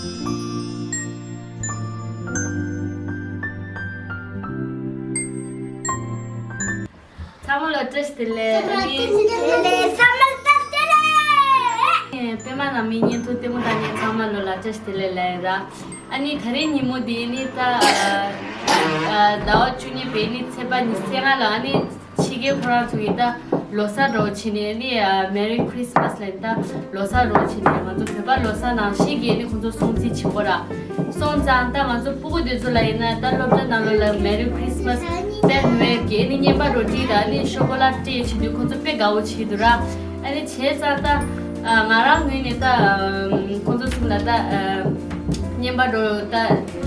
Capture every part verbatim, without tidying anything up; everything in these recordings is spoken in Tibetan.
ཚང་མ་ལ་བཀྲ་ཤིས་བདེ་ལེགས། ཨ་ནི། བདེ་ལེགས། ཚང་མ་ལ་བཀྲ་ཤིས་བདེ་ལེགས། པད་མ་ནང་མི་བརྙན་ཐུང་ལྟད་མོ་ལྟ་མཁན་ཚང་མ་ལོ་ལ་བཀྲ་ཤིས་བདེ་ལེགས་ལབ་ཡིན་ར། ཨ་ནི་ད་རེས་ཉིན་མོ་འདི་ནི་ད་ཟླ་བ་བཅུ་གཉིས་པའི་ནི་ཚེས་པ་ཉི་ཤུ་རྩ་ལྔ་ལ་ཨ་ནི། ཕྱི་རྒྱལ་ཁོ་རང་ཚོ་གིས་ད་ལོ་གསར་འདྲ་བོ་བྱས་ནས་ནི་Merry Christmas ལབ་ད་ལོ་གསར་འདྲ་བོ་བྱས་ནས་ང་ཚོ་བོད་པ་ལོ་གསར་ནང་བཞིན་གྱི་ནི་ཁོང་ཚོ་སྲུང་བརྩི་བྱེད་དགོས་ར། སོང་ཙང་ད་ང་ཚོ་སྤུ་གུ་དེ་ཚོ་ལ་ཡིན་ན་ད་སློབ་གྲྭ་ནང་ལོགས་ལ་Merry Christmas དཔེ་ནུ་ཝེལ་གྱི་ནི་བརྙན་པར་འདྲ་བོ་བྲིས་དང་ནི་ཤོ་ཀོ་ལ་སྤྲད་བྱེད་དུས་ཁོང་ཚོ་དཔེ་དགའ་བོ་བྱེད་འདུག་ར། ཨ་ནི་བྱས་ཙང་ད་ང་རང་ངོས་ནས་ད་ཁོང་ཚོ་གསུམ་ལ་ད་བརྙན་པར་འདྲ་བོ་ད་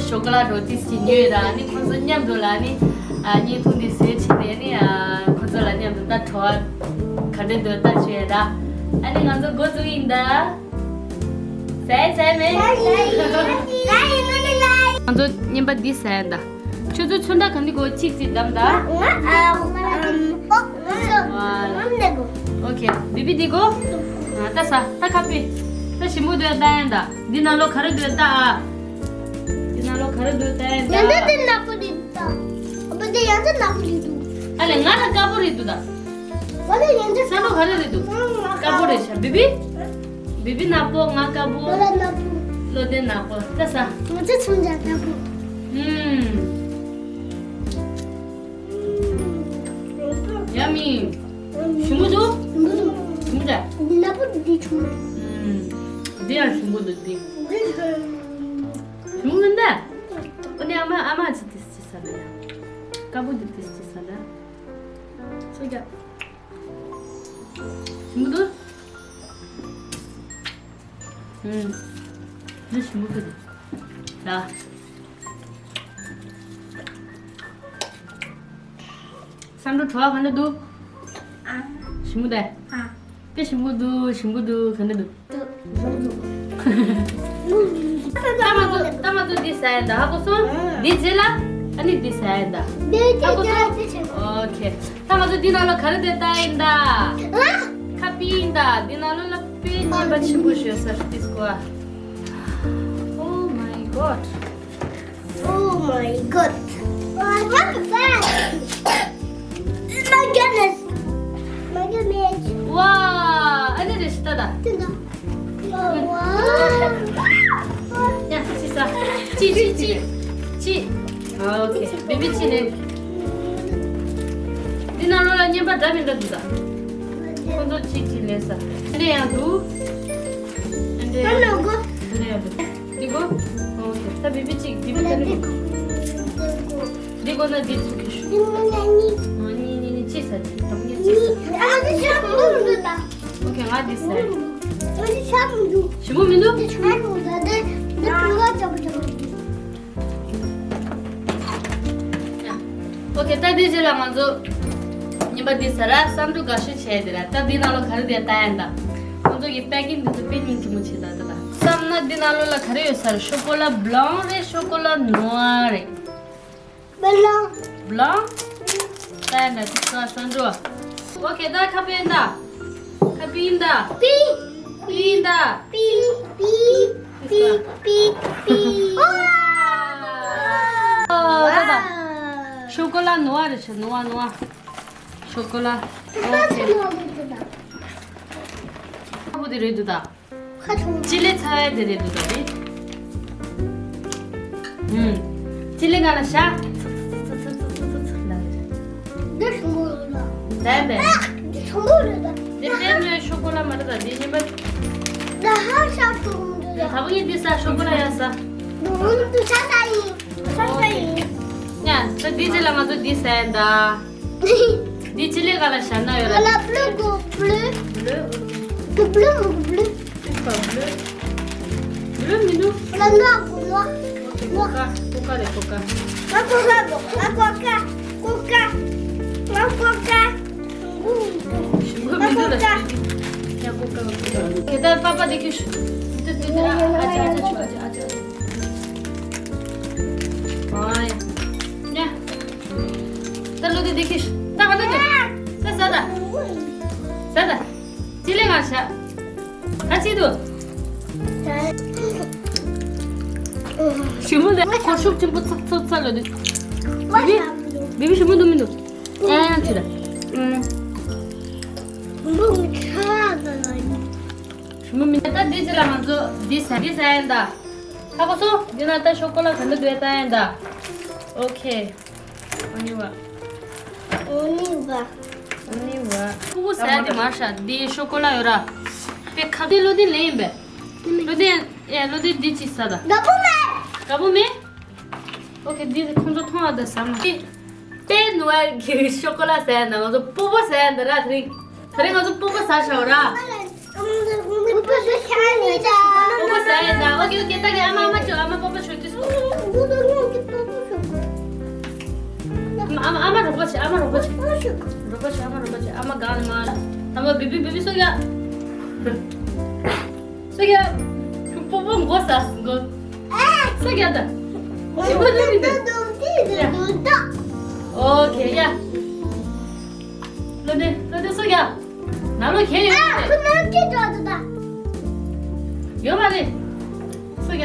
ཤོ་ཀོ་ལ་འདྲ་བོ་ཏིས་ཅིག་ཉོས་ར། ཨ་ནི་ཁོང་ཚོ་མཉམ་དུ་ལ་ནི་བརྙན་ཐུང་འདི་བཟོས་བྱས་ནས་ནི་ཁོང་ཚོ་ལ་མཉམ་དུ་ད་བྲོ་བ་ག་འདྲ་འདུག་ལྟ་བྱས་ར། ཨ་ནི་ང་ཚོ་འགོ་བཙུགས་ཡིན་ད། ཟ་ཡི་ཟ་ཡི་མེད། ང་ཚོ་བརྙན་པར་འདི་ཟ་ཡིན་ད། ཁྱོད་ཚོ་ཚོན་ཁྲ་ག་འདི་གོ་གཅིག་གཅིག་བདམས་ད། ང་ཨ་ཨམ་ཨོ་ང་ཨམ་ནེ་གོ། ཨོ་ཁེ། བི་བི་འདི་གོ། ཨ་ད་ཟ་ད་ཁ་པི། ད་ཞིམ་པོ་འདུག་ལྟ་ཡིན་ད། འདི་ནང་ལོགས་ག་རེ་འདུག་ལྟ་ཨ། འདི་ནང་ལོགས་ག་རེ་འདུག་ལྟ་ཡིན་ད། ཡང་ན་འདི་ནག་པོ་རེད་ད། ཨ་ཕ་འདི་ཡང་ན་ནག་པོ་རེད་འདུག་ཨ་ལས་ང་ལ་དཀར་པོ་རེད་འདུག་ད། ང་ལ་ཡང་ན་ས་ནོ་ག་རེ་རེད་འདུག་དཀར་པོ་རེད་ཤག་བི་བི། བི་བི་ནག་པོ། ང་དཀར་པོ། ང་ལ་ནག་པོ། བློ་ལྡན་ནག་པོ། ལྟ་ས། ང་ཚོ་ཆུང་ཆུང་ནག་པོ། ཨུམ། ཡ་མི། ཞིམ་པོ་འདུག་ཞིམ་པོ་འདུག་ནག་པོ་འདི་ཆུང་མ། ཨུམ། འདི་ཡང་ཞིམ་པོ་འདུག་འདི། འདི་ཞིམ་པོ་མིན་ད། ཨོ་ནི་ཨ་མ་ཨ་མ་ཅི་ཏིས་ཅི་ཟ་ལ་ཡ། དཀར་པོ་འདི་ཏིས་ཅི་ཟ་ལ། སོ་རྒྱ། ཞིམ་པོ་འདུག་ཨུམ། འདི་ཞིམ་པོ་འདུག་ད། སམ་འགྲོ་བྲོ་བ་ག་འདྲ་འདུག་ཨ། ཞིམ་པོ་འདུག་ཨ། དཔེ་ཞིམ་པོ་འདུག་ཞིམ་པོ་འདུག་ག་འདྲ་འདུག་ད་ང་ཚོ་ད་ང་ཚོ་འདི་ཟ་ཡིན་ད། ཧ་གོ་སོང་། འདི་རྗེས་ལ་ཨ་ནི་འདི་ཟ་ཡིན་ད། ཧ་གོ་སོང་། ཨོ་ཁེ། ད་ང་ཚོ་འདི་ནང་ལ་ག་རེ་འདུག་ལྟ་ཡིན་ད། ཁ་པི་ཡིན་ད། འདི་ནང་ལ་དཔེ་སྙན་པ་ཆེན་པོ་ཞིག་ཡོད་ས་རེད་དེ་སྐོར། Oh my god. Oh my god. What is that? My goodness. My goodness. ཝ། ཨ་ནི་རེ་ཞིག་ལྟ་ད། དེ་འདྲ། ཝ། ཡ་ཅི་ས། ཅི་ཅི་ཅི། ཅི། ཨ་ཨོ་ཁེ། བི་བི་ཅི་ནས། འདི་ནང་ལོགས་ལ་བརྙན་པར་འདྲ་མི་འདྲ་འདུག་ད། ཁོ་ཚོ་ཅི་ཅི་ལས་ས། འདི་ཡང་འདུག་འདི་ཡང་འདུག་འདི་ཡང་འདུག་འདི་གོ། ཨོ་ཁེ། ད་བི་བི་ཅིག་བི་བི་ད་ནི་གོ། འདི་གོ་ན་འདི་ཚུགས་ཀྱི་ཤུ། ཨ་ནི་ནི་ནི་ཅི་ས་ཅི་དང་ངས་ཅི་ས། ཨ་ནི་ཅི་ས་འདུག་ད། ཨོ་ཁེ། ང་འདི་ས། ཨ་ནི་ཤ་མི་འདུག་ཞིམ་པོ་མི་འདུག་འདི་ཤ་མི་འདུག་ད་འདི་འདི་བུ་བ་ཅག་ཅག་ཨོ་ཁེ། ད་འདི་རྗེས་ལ་ང་ཚོ་ཉིན་པ་འདི་ཟ་ར་བསམ་འགྲུབ་དགའ་ཤོས་བྱས་དེ་ར། ད་འདི་ནང་ལོགས་ག་རེ་དེ་ལྟ་ཡིན་ད། ཁོང་ཚོ་གི་པེ་ཀིང་འདི་ཚོ་དཔེ་སྙིང་རྗེ་མོ་བྱེད་ད་ད་ད། བསམ་ན་འདི་ནང་ལོགས་ལ་ག་རེ་ཡོད་ས་རེད། ཤོ་ཀོ་ལ་བྷ་ལང་རེད། ཤོ་ཀོ་ལ་ནོ་ཨ་རེད། བྷ་ལང་། བྷ་ལང་། ད་ཡིན་ད་དེ་ཚོ་བསམ་འགྲུབ། ཨོ་ཁེ། ད་ཁ་པི་ཡིན་ད། ཁ་པི་ཡིན་ད། པི། པི་ཡིན་ད། པི། པི། པི། པི། པི། ཨོ། ད་ད། ཤོ་ཀོ་ལ་ནོ་ཨ་རེད་ཤག་ནོ་ཨ་ནོ་ཨ། ཤོ་ཀོ་ལ། ཨོ་ཁེ། ཁ་པོ་དེ་རེད་འདུག་ད། ཁ་ཆུང་། ཅི་ལི་ཚ་བའི་དེ་རེད་འདུག་ད་དེ། ཨུམ། ཅི་ལི་ག་ལ་ཤ། འདི་ཆུང་མོ་རེད་ད། ཟས་པས། འདི་ཆུང་མོ་རེད་ད། འདི་དཔེ་མོའི་ཤོ་ཀོ་ལ་མ་རེད་ད། འདི་ཉིན་པ། ད་ཧ་ཤ་ཆུང་མོ་རེད་ད། ད་བུ་ངས་འདི་ཟ། ཤོ་ཀོ་ལ་ཡ་ཟ། འདི་ཧུམ་དུ་ཤ་ཟ་ཡིན། ཤ་ཟ་ཡིན། ཡ་ད་འདི་རྗེས་ལ་ང་ཚོ་འདི་ཟ་ཡིན་ད། འདི་ཅི་ལི་ག་ལ་ཤ་ན་ཡོད་ར། ལ་bleu go bleu. Bleu, ok. Go bleu, go bleu. C'est quoi bleu? Bleu མི་འདུག་ལ་noir go noir. Ok, coca, coca རེད། coca. ང་coca འདུག་ང་coca, coca, ང་coca. ཞིམ་པོ་མི་འདུག་ལ། ཞིམ་པོ་མི་འདུག་ཡ་coca, coca. དེ་ལྟར་པ་པ་དེ་ཁྱོད་ཤུ། དེ་དེ་དེ་ཨ་ཅག་ཨ་ཅག་ཨ་ཅག་ཨ་ཅག་ཨ་ཅག་ཨ་ཅག་ཨ་ཡ། ཡ། ད་ལོ་དེ་དེ་ཁྱོད་ཤུ། ད་ག་ད་དེ། ད་ཟ་ད། ཟ་ད། ཅི་ལས་ང་ཤ། ཨ་ཅི་དུ། ཞིམ་པོ་ལ་ཁོ་ཤུགས་ཆེན་པོ་ཚག་ཚག་ཚག་ལ་འདུག་བི་བི་བི་བི་ཞིམ་པོ་འདུག་མི་འདུག་ཨེ་ཡང་ཁྱེར། ཞིམ་པོ་མི་འདུག་ད་འདི་ཅི་ལ་ང་ཚོ་འདི་ཟ་འདི་ཟ་ཡིན་ད། ཧ་གོ་སོང་། འདི་ན་ད་ཤོག་གོ་ལ་ག་འདྲ་འདུག་ད་ཡིན་ད། ཨོ་ཁེ། ཨོ་ནི་བ། ཨོ་ནི་བ། ཨོ་ནི་བ། ཕྲུ་གུ་ཟ་ཡ་དེ་མ་ཤ་འདི་ཤོག་གོ་ལ་ཡོད་ར། པེ་ཁ་དེ་ལོ་དེ་ལེན་ཡིན་པས། ལོ་དེ་ཨེ་ལོ་དེ་འདི་ཅི་ཟ་ད། དགའ་པོ་མེད། དགའ་པོ་མེད། ཨོ་ཁེ་འདི་ཁོང་ཚོ་མཐོང་བ་ད་ཟ་མ། པེ་ནུ་བ་གི་ཤོག་གོ་ལ་ཟ་ཡ་ད་ང་ཚོ་སྤོ་བོ་ཟ་ཡ་ད་ར་དེ་རིང་། དེ་རིང་ང་ཚོ་སྤོ་བོ་ཟ་ཤག་ར། སྤོ་བོ་ཟ་ཡིན་ད། ཨོ་ཁེ་ཨོ་ཁེ། ད་གི་ཨ་མ་ཨ་མ་ཅོ་ཨ་མ་སྤོ་བོ་ཞུ་དུས། ཨ་མ་ཨ་མ་རོགས་པ་བྱེད། ཨ་མ་རོགས་པ་བྱེད། རོགས་པ་བྱེད། ཨ་མ་རོགས་པ་བྱེད། ཨ་མ་གང་ནས་མ། ཨ་མ་བི་བི་བི་བི་སོ་ཡ། སོ་ཡ། སྤོ་བོ་མགོ་ཟ་མགོ། སོ་ཡ་ད། ཞིམ་པོ་འདུག་མི་འདུག་ཨོ་ཁེ་ཡ། ལོ་དེ་ལོ་དེ་སོ་ཡ། ནང་ལོ་ཁེ་ཡོད་རེད། ཁོ་ནང་ཁེ་འགྲོ་འདུག་ད། ཡོད་མ་རེད། སོ་ཡ།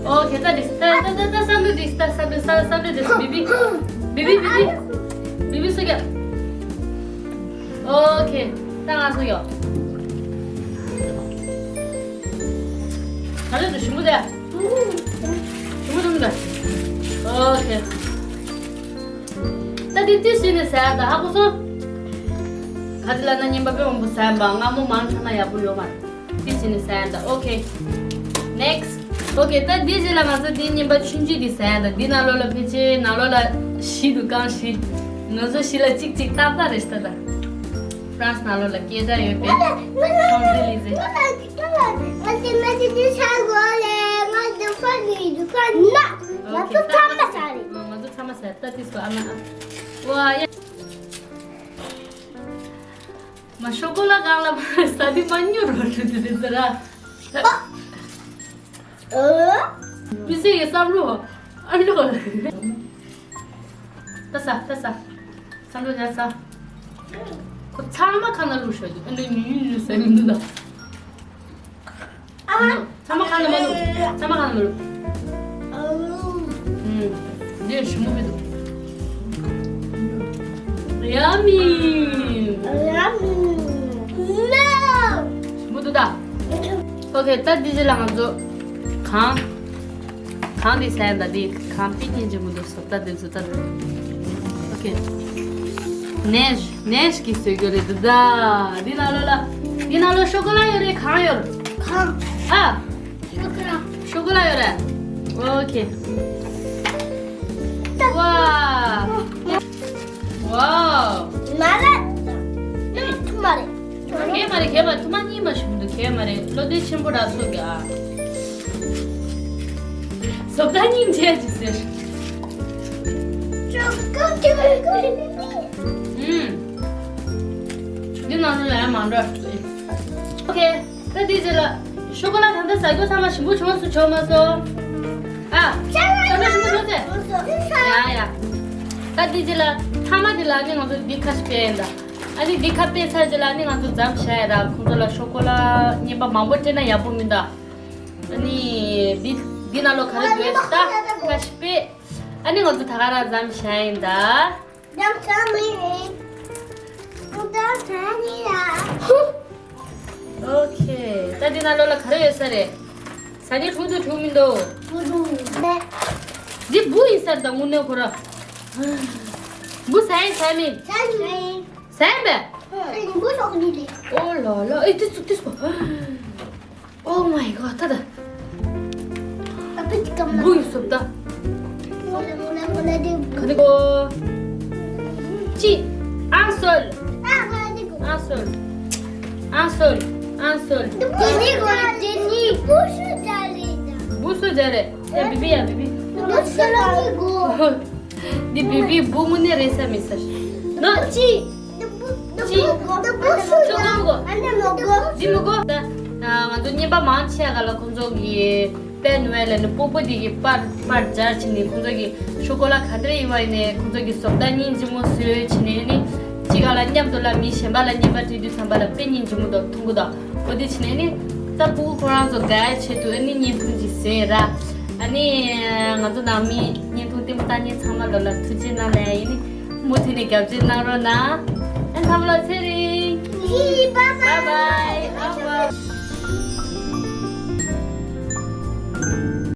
ཨོ་ཁེ་ད་དེ་ད་ད་ད་ད་བསམ་བློ་དེ་ད་བསམ་བློ་བསམ་བསམ་བློ་དེ་བི་བི། བི་བི་བི་བི། བི་བི་སོ་ཡ། ཨོ་ཁེ། ད་ང་སོ་ཡ། ག་རེ་འདུག་ཞིམ་པོ་དེ། ཞིམ་པོ་འདུག་མི་འདུག་ཨོ་ཁེ། ད་འདི་ཏི་སི་ནས་ཟ་ཡ་ད་ཧ་གོ་སོང་། ག་ཅི་ལ་ན་ཉིན་པ་དཔེ་མང་པོ་ཟ་ཡ་མ་སྔ་མོ་མང་ཆ་ན་ཡག་པོ་ཡོད་མ་རེད། ཏི་སི་ནས་ཟ་ཡ་ད། ཨོ་ཁེ། ནེག་སི་ཊི། ཨོ་ཁེ། ད་འདི་རྗེས་ལ་ང་ཚོ་འདི་ཉིན་པ་ཆུང་ཆུང་འདི་ཟ་ཡ་ད། འདི་ནང་ལོགས་ལ་ཕལ་ཆེར་ནང་ལོགས་ལ་བཞི་འདུག་གང་བཞི། ང་ཚོ་བཞི་ལ་གཅིག་གཅིག་ཏག་ཏག་རེད་ཤག་ད། ཧྥ་རན་སི་ནང་ལོགས་ལ་སྐད་གྲགས་ཡོད་པའི་ཤང་ཟེ་ལི་ཟེ། ང་ཚོ་ཚང་མ་ཟ་རེད། ང་ཚོ་ཚང་མ་ཟ་རེད། ད་ཏི་སི་ཨ་མ། ཝ་ཡ། མ་ཤོག་གོ་ལ་གང་ལ་མ་ཟ་དེ་མ་ཉོ་རོ་ལུ་དེ་རེད་ཟེར་ར། ཨ། མི་ཟེར་གི་བསམ་བློ། ཨ་ལོ། ད་ཟ་ད་ཟ། བསམ་བློ་ཡར་ཟ། ཁོ་ཚང་མ་ཁ་ན་བླུགས་ཤོག་ཨ་ལོ་ཉུ་ཉུ་ཉུ་ཟ་མི་འདུག་ད། ཨ། ཚང་མ་ཁ་ན་མ་བླུགས། ཚང་མ་ཁ་ན་མ་བླུགས། ཨུམ། འདི་ཞིམ་པོ་མི་འདུག་ཡ་མི། ཡ་མི། ཞིམ་པོ་འདུག་ད། ཨོ་ཁེ། ད་འདི་ཅི་ལ་ང་ཚོ་གང་། གང་འདི་ཟ་ཡ་ད། འདི་གང་པི་ཀིན་ཅི་མི་འདུག་བཟོ་ལྟ་འདི་བཟོ་ལྟ་འདི། ཨོ་ཁེ། ནེ་ནེ་ཞིག་གིས་བཟོས་རྒྱུ་རེད་འདུག་ད། འདི་ནང་ལོགས་ལ། འདི་ནང་ལོགས་ཤོག་གོ་ལ་ཡོད་རེད། གང་ཡོད། གང་། ཨ། ཤོག་གོ་ལ། ཤོག་གོ་ལ་ཡོད་རེད། ཨོ་ཁེ། ཝའོ། ཝའོ། ང་ལ་ཐུ་མ་རེད། གས་མ་རེད། གས་མ་རེད། ཐུ་མ་གཉིས་མ་ཞིག་འདུག་གས་མ་རེད། བློ་བདེ་ཆེན་པོ་ར་སོ་ག་ཨ། བཟོ་ལྟ་སྙིང་རྗེ་ཅིག་ཟེར། ཨུམ། འདི་ནང་ལོགས་ལ་ཡང་མང་འདྲ། ཨོ་ཁེ། ད་དེ་རྗེས་ལ་ཤོག་གོ་ལ་ད་ལྟ་ཟ་རྒྱུ་ཚང་མ་ཞིམ་པོ་བྱུང་སོང་བྱུང་མ་སོང་། ཨ། ཚང་མ་ཞིམ་པོ་བྱུང་ཟེར། ཡ་ཡ། ད་དེ་རྗེས་ལ་ཐ་མ་དེ་ལ་ནི་ང་ཚོ་འདི་ཁ་ཤས་སྤེལ་ཡིན་ད། ཨ་ནི་འདི་ཁ་སྤེལ་ཚར་རྗེས་ལ་ནི་ང་ཚོ་འཛོམས་བྱ་ཡ་ད། ཁོང་ཚོ་ལ་ཤོག་གོ་ལ་རྙིང་པ་མང་པོ་སྤྲད་ན་ཡག་པོ་མིན་ད། ཨ་ནི་འདི་འདི་ནང་ལོགས་ག་རེ་འདུག་ད་ཁ་ཤས་སྤེལ། ཨ་ནི་ང་ཚོ་ད་ག་རང་འཛོམས་བྱ་ཡིན་ད། ཡང་ཚང་མ་ཡིན། ཁོང་ཚོ་ཚང་མ་ཡིན་ལ། ཨོ་ཁེ། ད་འདི་ནང་ལོགས་ལ་ག་རེ་ཡོད་ས་རེད། ཟ་ནི་འཁྲུག་འདུག་འཁྲུག་མི་འདུག་འདི་འབུ་ཡིན་ས་རེད་ད་དངོས་གནས་ཁོ་ར། འབུ་ཟ་ཡིན་ཟ་མིན། ཟ་ཡིན། ཟ་ཡིན་པས། འབུ་ཤོག་ནི་རེད། ཨོ་ལོ་ལོ། ཨེ་ཏི་སུ་ཏི་སུ། Oh my god ད་ད། ཨ་ཕི་ཀམ་ལ། འབུ་ཡིན་སུབ་ད། མོ་ལེ་མོ་ལེ་མོ་ལེ་དེ། ག་དེ་གོ། ཅི། ཨང་སོལ། ཨ་མོ་ལེ་དེ་གོ། ཨང་སོལ། ཨང་སོལ། ཨང་སོལ། དེ་ནི་གོ་དེ་ནི། འབུ་སུ་ཇ་ལེ་ད། འབུ་སུ་ཇ་རེ། ཡ་བི་བི་ཡ་བི་བི། འབུ་སུ་ཇ་ལེ་གོ། འདི་བི་བི་འབུ་དངོས་གནས་རེད་ས་མི་ས། ནོ་ཅི། ཅི། ཅི། ཅོ་གོ་མི་གོ། འདི་མི་གོ། ད་ང་ཚོ་རྙིང་པ་མང་ཆེ་ག་ལ་ཁོང་ཚོ་གི་པད་ནུ་བས་ལ་ནི་སྤོ་བོ་འདི་གི་པར་པར་སྦྱར་བྱས་ནས་ཁོང་ཚོ་གི་ཤོག་གོ་ལ་ག་འདྲ་ཡིན་པ་ཡིན་ནས་ཁོང་ཚོ་གི་བཟོ་ལྟ་སྙིང་རྗེ་མོ་བཟོས་བྱས་ནས་ནི་གཅིག་ག་ལ་མཉམ་དུ་ལ་མི་གཞན་པ་ལ་རྙིང་པ་སྤྲད་དུས་ཙམ་པ་ལ་དཔེ་སྙིང་རྗེ་མོ་དང་མཐུན་གོ་དང་། འོ་དེ་བྱས་ནས་ནི་ ད་ཕྲུ་གུ་ཁོ་རང་ཚོ་དགའ་ཡ་ཆེད་དུ་ཨ་ནི་བརྙན་ཐུང་ཅིག་བཟོས་ར། ཨ་ནི་ང་ཚོ་ནང་མི་བརྙན་ཐུང་ལྟད་མོ་ལྟ་མཁན་ཚང་མ་ལོ་ལ་ཐུགས་རྗེ་གནང་ལ་ཡིན་ནི་མུ་མཐུད་ནས་རྒྱབ་སྐྱོར་གནང་རོགས་གནང་། ཨ་ཚང་མ་ལ་ཚེ་རིང་། Bye bye. Bye bye.